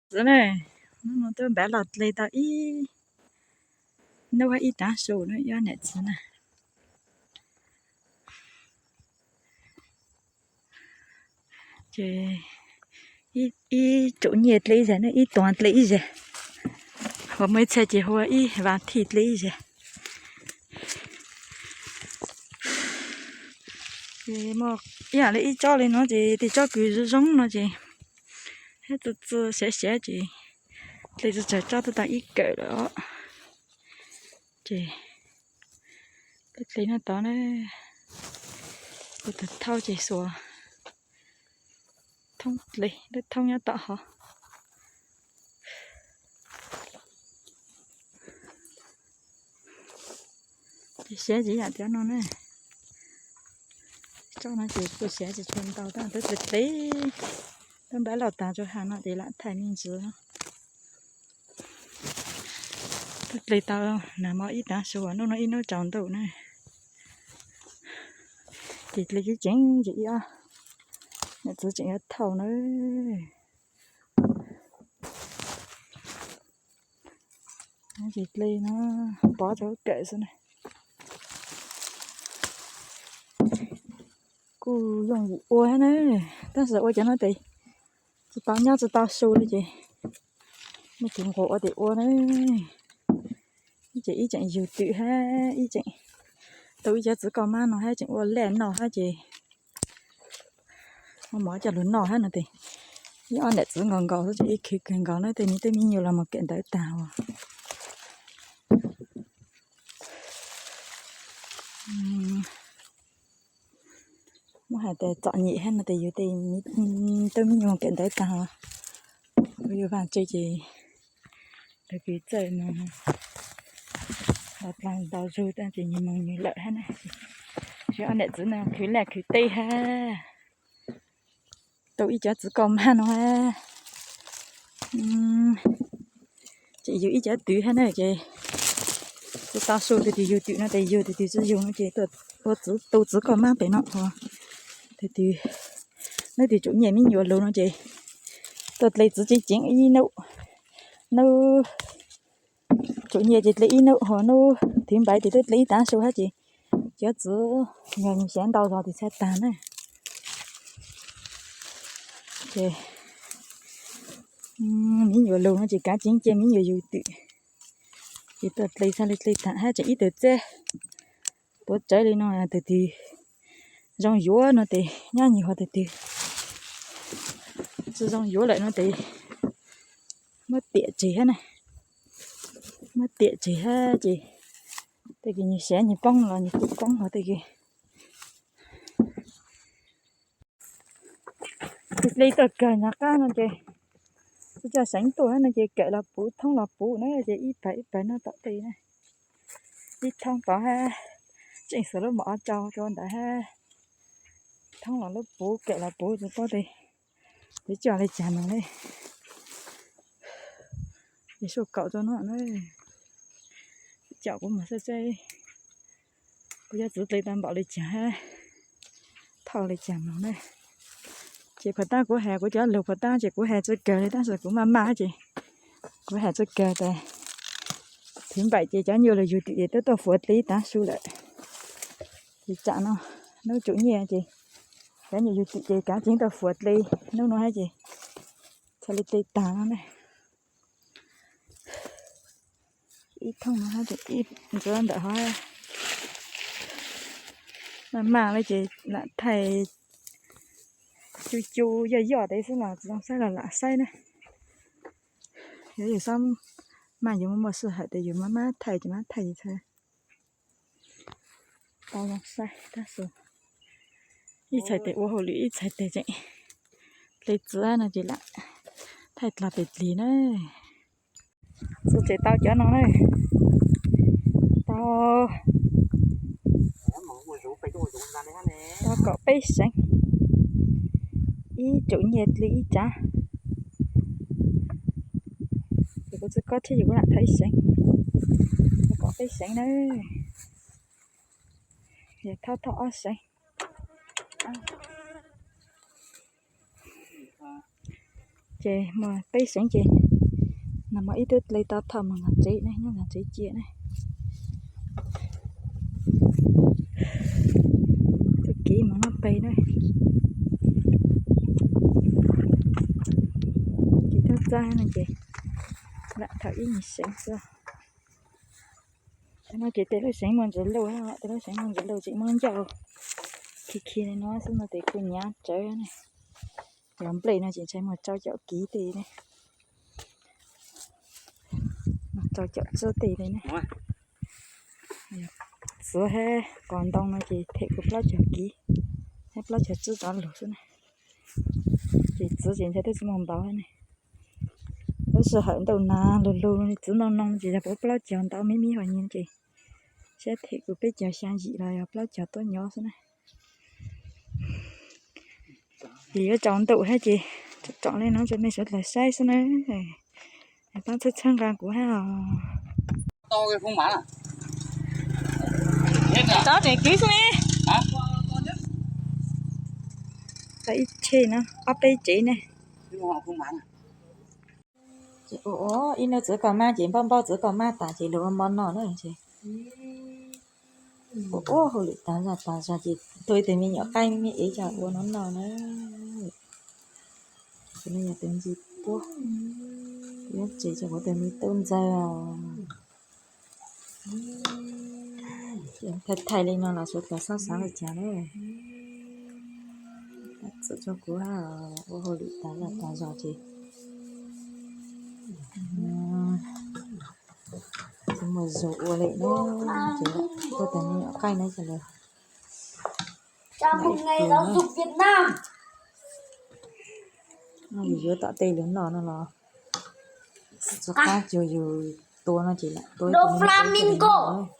Txiv na, hnub no tuaj npaj los dle tau ib hnub ib tav su no ib ob niam txiv na. Ces ib tsum nyiaj dle ib zag ne, ib tuav dle ib zag, uas muaj ib txhia ces hu ua ib vas thij dle ib zag. Ces muaj ib yam li ib tsob li no ces tej tsob kws zoo zoo no ces thiab txi txi siav siav ces dle txi tsawg tsob tuaj tau ib kawm lawm os. Ces dle no tod na, ua tus thauj ces xuas thoob dle, lub thoob nyob tom hov. Ces siav ces yam tias no na, tsob no ces kuj siav tsis tshua ntau tab twb dle dle, twb npaj los tas rau hav no ces lam thaij me ntsis. Twb dle tau nag hmo ib tav su, hnub no ib hnub tsaus ntuj na. Ces dle tseem ceev ces ib ob niam txiv tseem yuav thauj na. Ces dle no pov rau kawm xwb na. Kuj yooj yim ua thiab na, tab sis ua cov no ces tsis tau nyob tsis tau su li ces muaj tus nquag ua tes ua na. Ib ces ib tseem yug twm hab ib tseem tu ib cov txiv koj mab no hab tseem ua laj noj hab ces muaj mov coj lug noj hab no ces ib ob niam txiv nkaus nkaus xwb ces ib khwv kawg nkaus na, tej me tub me nyuam los mus kawm ntawv tag os. Muab hais tias txom nyem hab no ces yug tej tub me nyuam mus kawm ntawv tag os. Kuv yug vaj tse ces tag kis txawj mus ntaus dlaag ntaus zug tag ces nyias mus nyias lawm hab na. Yog ob niam txiv no khwv laj khwv teb hab tu ib cov txiv koj mab no hab tseem yug ib cov twm hab na ces tsis tau su, tug twg yug twm no ces yug, tug twg tsis yug no ces tuaj ua txiv, tu txiv koj mab pem no. Tug twg, nub twg tsum nyiaj me nyuam lug no ces tuaj dle txiv tseem ceev ib nub, nub tsum nyiaj ces dle ib nub, ho nub thwv npaiv ces twb dle ib tav su hab ces cov txiv nyuag xyav ntau zog tis txhaj tag na. Ces me nyuam lug no ces kav tseev cia me nyuam yug twm. Ces tuaj dle txhaj le dle tag hab tseem ib tug txiab tuav tsawv li no, tug twg zoo yuav no tes nyob nyuag, ho tug twg tsis zoo yuav lawm no tes muab tiam tseg hab na. Muab tiam tseg hab ces tej kws nyuag xyav nyuag poob los nyuag kuj poob, ho tej kws tus dle tuaj kawg nyob qab no ces kuj coj seev tuaj hab no ces kawm los puv thoob los puv na, ces ib pawg ib pawg noj tom tej na. Ib thoob tod hab tseem xuas lub mom ob tsau rau ntawd hab thoob los lub puv kawm los puv tsis paub tej twv coj li cas no ne. Ces suaj kaum rau no na, coj kuv mus xauj seb kuv cov txiv dle tau npaum li cas hab thauj li cas no na. Ces puas tab kuv has kuv cov lug puas tab ces kuv has txawj kawg li, tab sis kuv maj maj ces kuv has txawj kawg tas thwv npaim ces cov nyuam lug yug twm ces twb tuaj fuav dle ib tav su lawm. Ces tsam no nub tsum nyiaj ces cov nyuam yug twm ces kav tseev tuaj fuav dle nub no hab ces txhaj li dle tag no ne. Ib thoob no hab ib ntxuav ntawm hov maj maj li ces lam thaij cu cu yoj yoj tes xwb los tsis zoo saib los lam saib na. Yog yus xob maj yus muaj muaj sij hawm tes yus maj maj thaij ces maj thaij txhaj tau zoo saib tab sis ib txhais tes ua hauj lwm ib txhais tes tseem dle txiv no ces lam thaij dlog pes dlig na. Txhaj tseem tau cov no na, tau tau kaum peb seev, ib tsum nyiaj dle ib tsav. Ces kuv txhaj kob thiab ces kuv lam thaij ib seev, tau kaum peb seev na. Yog thauj thauj ob seev. Ces muaj peb xeev ces nag hmo ib tug dle tau tham mus nram tsev ne, nyob nram tsev cia ne. Txuj kev mus noj peg na. Ces txog txaj no ces lam tham ib nyuag xeev xwb. Thaum no ces tej lub xeev muaj ntsis luj, tej lub xeev muaj ntsis luj ces muab ncauj khi khi li no xwb no ces kuj nyav tsawv ne. Cov nplej no ces ntshai muaj rau caum kiv tej ne, rau caum txwb tej li ne. Txiv hab qos ntoo no ces them kuv plaub caug kiv, hab plaub caug txwb rov lug xwb na. Ces txiv ces ntshai twb tsis muaj ntau ne. Lub sij hawm ntuj nag lug lug txiv ntoo no ces yog puv plaub caug ntau me me hos nyias ces sab them kuv peb caug xya yim los yog plaub caug tuaj nyob xwb na. Ces yuav tsaus ntuj hab ces tsom li no rau nej sawv daws saib xwb na. Pab txhawb txhawb nqa kuv hab os. Tsob tseem kwv xwb ne. Tau ib tshej no ob peb tsev ne. Ib nub txiv kom maj ces npauj npauj txiv kom maj tas ces luag ua mov noj na ces ua ua hauj lwm tas zog tas zog ces tuaj ib tug me nyuam qaij me me ev coj ua noj noj na. Ces no yog tus ntsis puab, ib tsev ces kuv tus me tub ntxawg. Thaij thaij li no los sawv daws xob xav li cas na. Txawm tso kuv ua hauj lwm tas zog tas zog ces tsis muaj zug ua li na. Ces tuaj tag me nyuam qaij na ces lawv yuav tom tej lawv noj no los tsis qab cuag yus tua no ces lam tua ib tug me nyuam qaij.